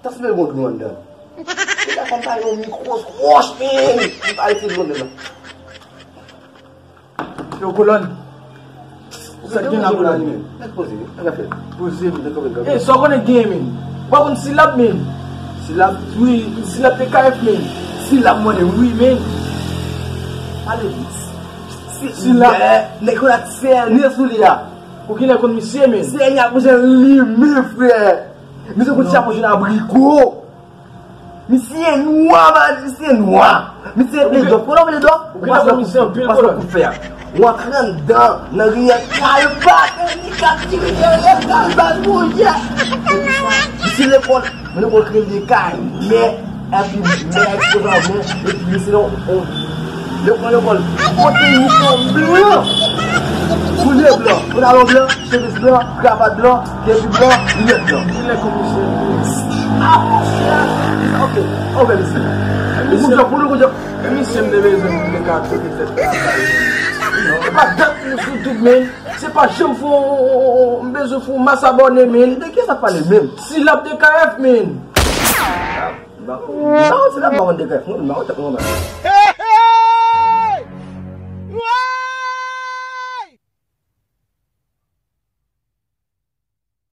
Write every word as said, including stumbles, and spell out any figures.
Sa se gon dlo anndan. Li ka fè m pale yon mikwo wòch, men li pa rete dlo anndan. Yo, kolòn. Sa k gen la, kolòn? Nèg poze, nèg afè. Poze, nèg afè. E, sa w konnen k genyen, men? Ou pa konn silab, men? Silab? Wi, silab de K F, men. Silab mwen de, wi, men. Pale vit. Silab. Nèg yo la sène sou li a. Ou genlè konn misye, men. Sène a bouzen li, men, frè. Misye konn chapo jòn abriko. Misye nwa, man, misye nwa. Misye ple dòf. Konnen w ple dòf? Ou genlè konn misye anpil, kolòn. Ou antre anndan, nan riyè kalbat, li ka tire dèyè kalbat, monchè. Misye lekòl, mwen lekòl kreye kay, men, epi men ekspoze men, epi misye yon, yon lekòl, lekòl, kote inifòm blan, soulye blan, pantalon blan, chemiz blan, kravat blan, kepi blan, linèt blan. Kilè komisè? Ah, monchè. Ok, ok, misye. Ou kout jòf, ou kout jòf. Misye, m te bezwen pou m te ka kote tèt travay. E pa dat nou sou tout, men. Se pa janm fè yon, m bezwen fè yon mas abòne, men. De kiyès ap pale menm? Silab de K F, men. Ba, ba, silab ba, de K F, mwen, ba, tèt mwen, ba.